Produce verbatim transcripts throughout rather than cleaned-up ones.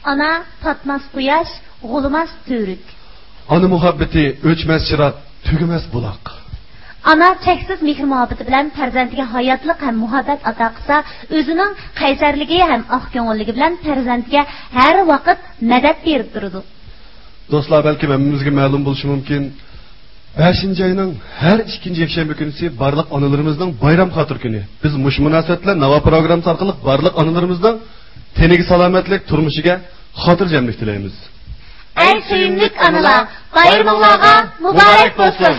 ئانا پاتماس قۇياش، غۇلىماس تۈۋرۈك. ئانا مۇھەببىتى ئۆچمەس چىراغ، تۈگىمەس بۇلاق. ئانا چەكسىز مېھىر-مۇھەببىتى بىلەن پەرزەنتىگە ھاياتلىق ھەم مۇھەببەت ئاتا قىلسا، ئۆزىنىڭ قەيسەرلىكى ھەم ئاق كۆڭۈللۈكى بىلەن پەرزەنتىگە ھەر ۋاقىت مەدەت بېرىپ تۇرىدۇ. دوستلار، بەلكىم ھەممىمىزگە مەلۇم بولۇشى مۇمكىن، بەشىنچى ئاينىڭ ھەر ئىككىنچى يەكشەنبە كۈنىسى بارلىق ئانىلىرىمىزنىڭ بايرام خاتىرە كۈنى. بىز مۇشۇ مۇناسىۋەت بىلەن ناۋا پروگراممىسى ئارقىلىق بارلىق ئانىلىرىمىزنىڭ تېنىگە سالامەتلىك، تۇرمۇشىغا خاتىرجەملىك تىلەيمىز. ئەي سۆيۈملۈك ئانىلار، بايرىمىڭلارغا مۇبارەك بولسۇن!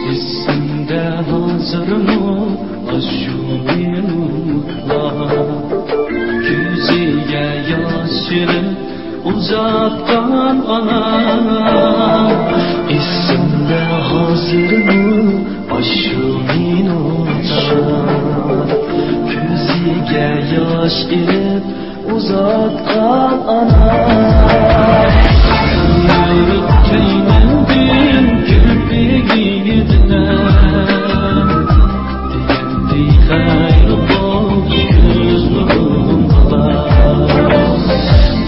ئېسىمدە ھازىرمۇ ئاشۇ مېنىڭلار، كۆزىگە ياش ئېلىپ ئۇزاتقان ئانا. ئېسىمدە ھازىرمۇ ئاشۇ مېنىڭلار، كۆزىگە ياش ئېلىپ ئۇزاتقان ئانا. كەينىمدىن كىرپىكىدىن دېگەندى خەير بولۇش كۆز نۇرۇڭغا.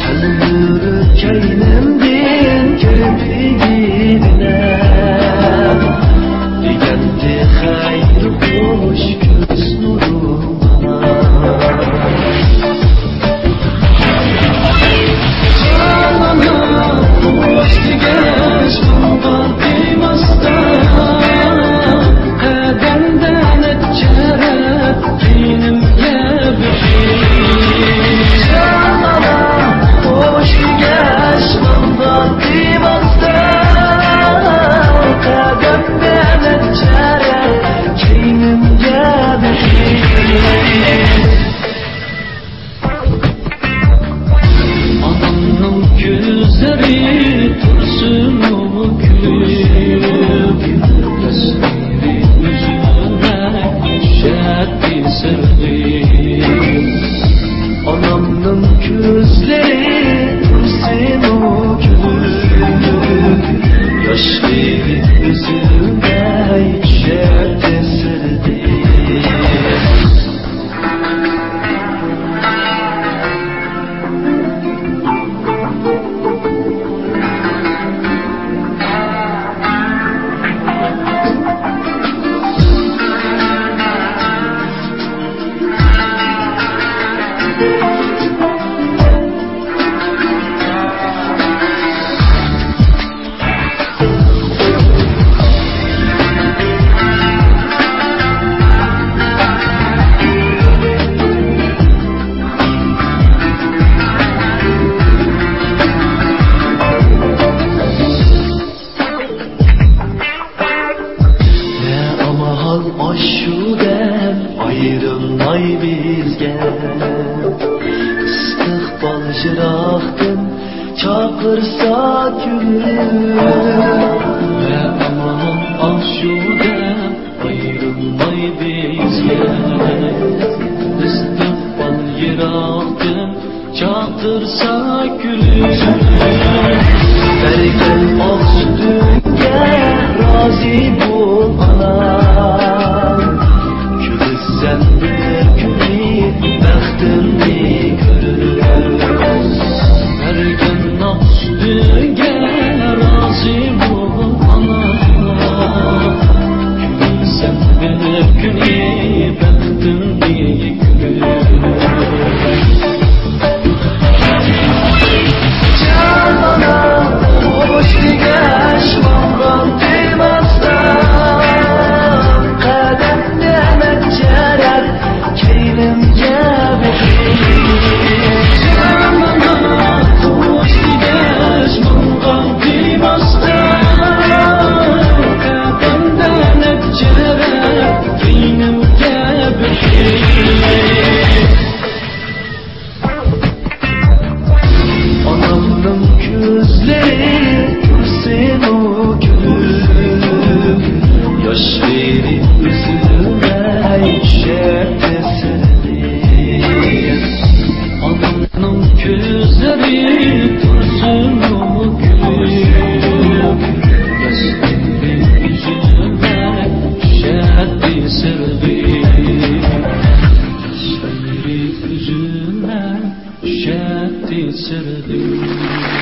تەلمۈرۈپ كەينىمدىن كىرپىكىدىن دېگەندى خەير بولۇش كۆز نۇرۇڭغا. ئانامنىڭ كۆزلىرى تۇرسىمۇ كۈلۈپ، ياشلىرى ئۈزۈلمەي چۈشەتتى سىردىن. ئانامنىڭ كۆزلىرى تۇرسىمۇ كۈلۈپ، ياشلىرى ئۈزۈلمەي چۈشەتتى سىردىن. نە ئامال ئاشۇ دەم ئايرىلماي بىزگە، ئىستىقبال يىراقتىن چاقىرسا كۈلۈپ. ۋە ئامان ئاشۇ دەم ئايرىلماي بىزگە، ئىستىقبال يىراقتىن چاقىرسا كۈلۈپ. بەرگەن ئاق سۈتۈڭگە رازى بول ئانا، كۈلۈپ سەن بىر كۈنى بەختىمنى كۆرۈپ. بەرگەن ئاق سۈتۈڭگە رازى سىردىن.